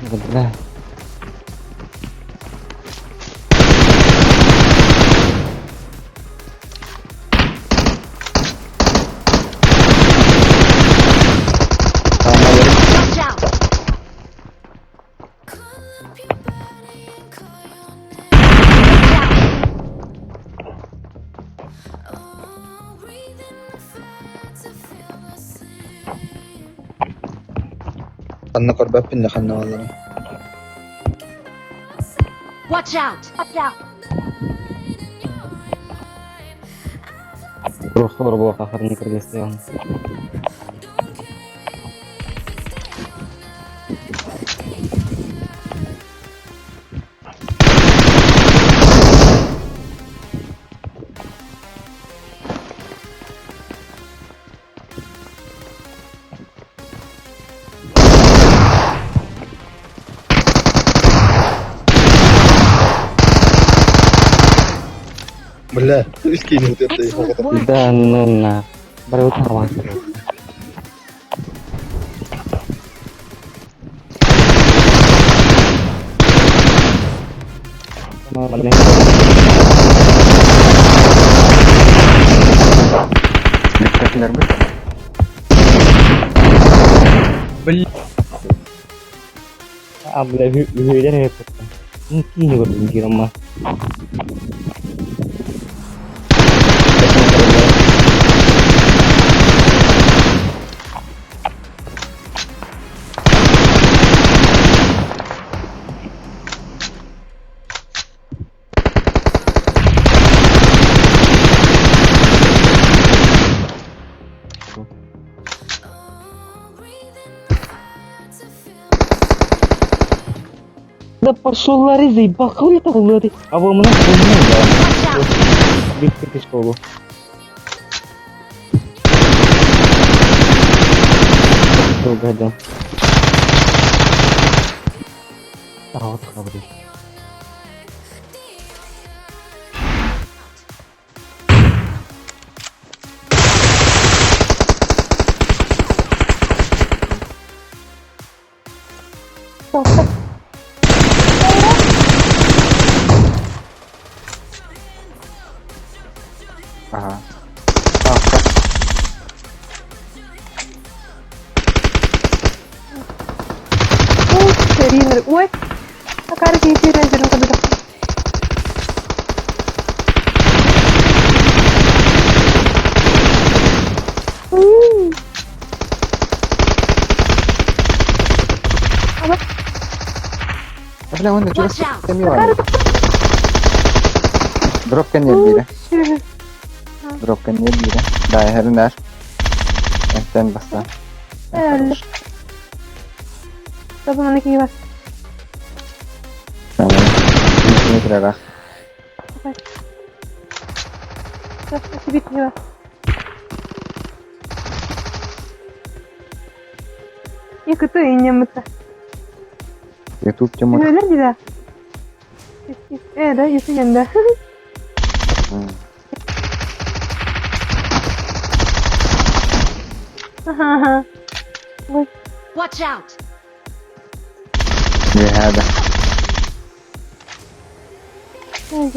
Бля. Watch out! Watch out! Ханна көрбөппүн да ханна баалларын. Watch out! Watch out! Просто буолуохха хатыны кыргыстыаҕын. Бля, скинул ты Excellent work! Да ну на. Барыбыт Бүппэтилэрбит. А, бля, үһүөлэр эппиттэн. Киини көрдүм киирэмма. Да пошел Ларри, заебал, хули там Ларри? А вы меня да. Watch out! Бить школу. Угадал. А вот хабры. Аха. Сэринер. Ой, акары киһи жүрүн курдук. Бля, уонна Watch чугас out! кэми баар. Дроп кэнниэр биирэ. Дроп кэнниэр биирэ. Да, эһэринээр. Энтэн бастаан. Эллэ. Тобу маны киһи бар. Метр Сибит киһи бар. Якыты иннеммитте. Ютуб тема. Нөлөр дии да. Э, да, есенде. Ой, Watch out! Үөһээдэ. ой.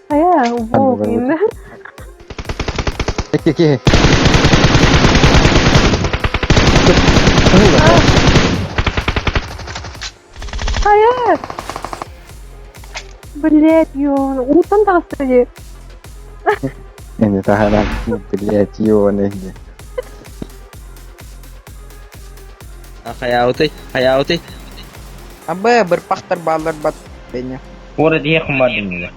Ая, во, инде. Ики киһи. Ая! Блять, ё, уутан таҕыста дии. Инде таһаран блять, ёны инде. Хайаутый, хайаутый. Абы бырпахтар баалар бат бене. Город ехал мадинга.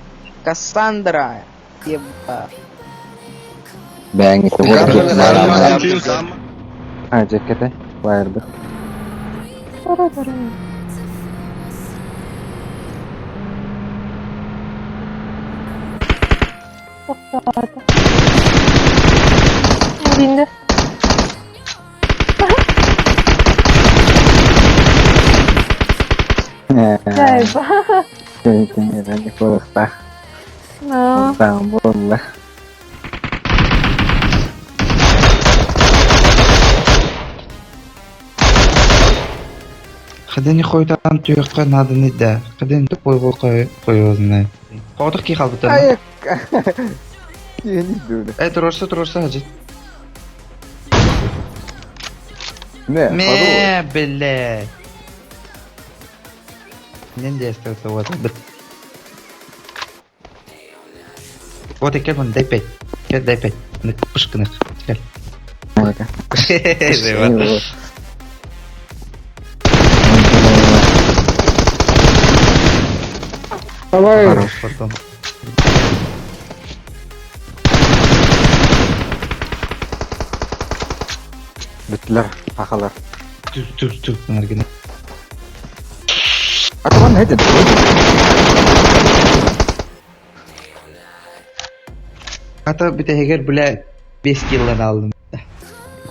Кассандра. Еба. Бәңги А, жеккете. Байырды. Тара тара. Тоқтаата. Инде. Жайба. Куолахтаах. Но. Таан буолла. Кадени хойутаан түһүөххэ нааданы да, кадени тупой хойуознай. Хоотох кии хаалбыттар. Ай, Киһини дууна. Э, туруорса, туруорса, хадьыт. Не, хорош. Мэ, бля. Нен действует, вот, бит. Вот и кел, дай пять. Кел, дай пять. Пышканых. Кел. Живо. Давай. Хорош. Потом. Бүттүлэр, хахалар. Түр, түр, түр. Наргина. Атаман хэдэн. Хата бүтэһигэр, бля, 5 киллан алдым.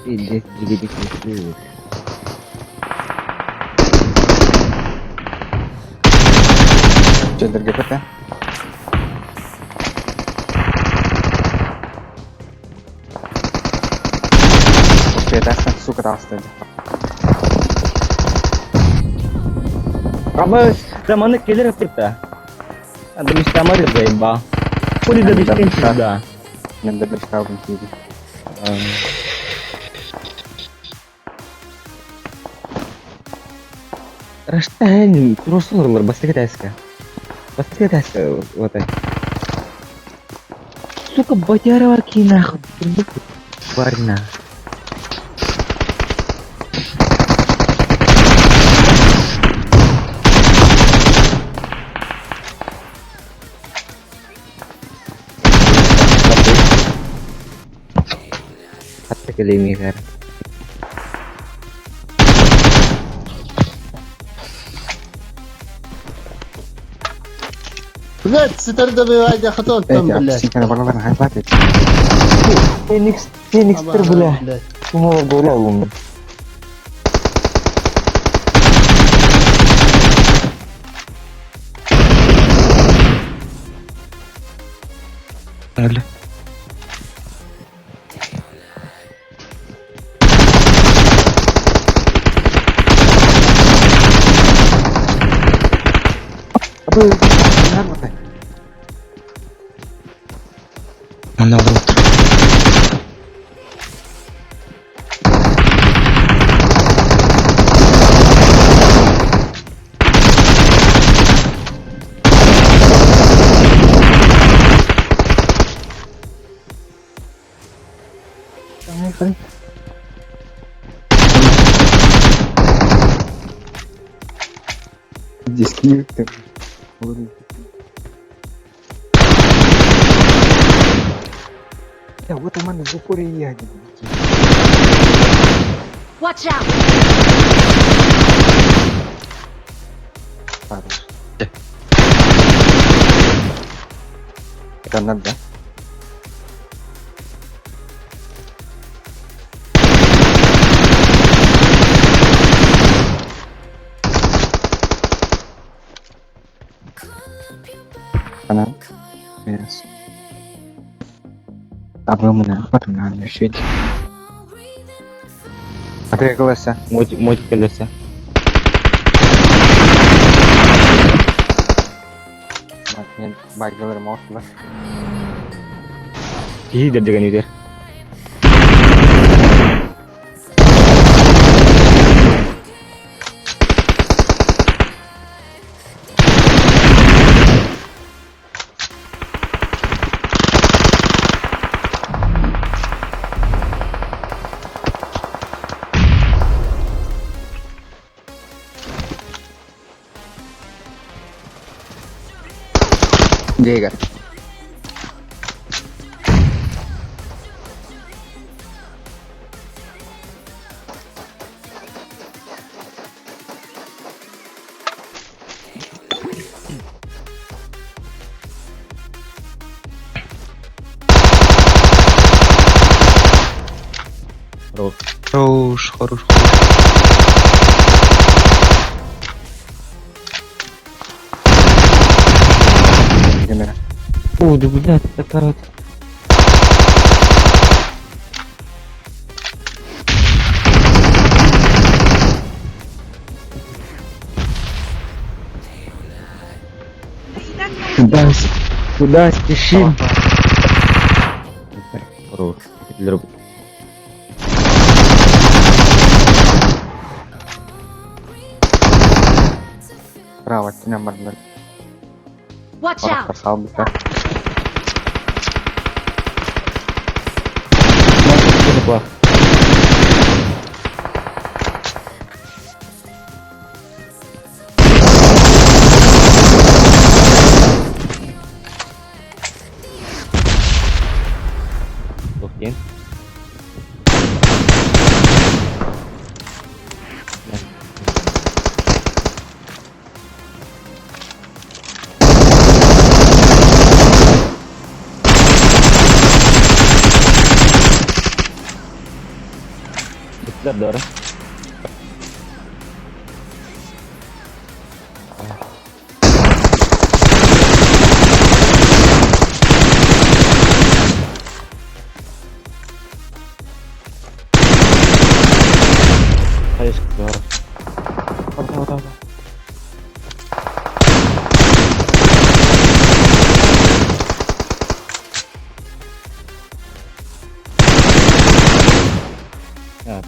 Пиздец, жигит. Чендерге пете. Окей, тахсан, сука, тахсан. Абы, да маны келер апырта. Анда мистамар заеба. Хули да бистен сюда. Мен да бір шкафын киді. Раштан, кроссоверлар бастыка таска. Бастыка таска, вот так. Сука, батярова нахуй. Тварь Hatta kelemiyor. Блядь, ситер добивайте, хотел там, Эти, блядь. апсиканы балаларын хайбат ет. Феникс, Феникстер, бля. Блядь. Кумала голову. Öyle. Абы, нар ботай. Манна олорор. Диски. Я вот у в упоре я не Watch out! Хорош. Гранат, да? Она? Yes. Абы мына, потом на шить. А ты колеса? Мой, мой колеса. Мен багыларым ортылар. Киһи деген үтер. Llega. Хорош, хорош, хорош. Камера. О, да блядь, это короче. Куда, куда спешим? Хорош. Для Право, өттүнэн бардылар. Watch out! Орохтор хаалбыттар. Окей. Doğru. Hayır, doğru. Orada, orada, orada. Evet.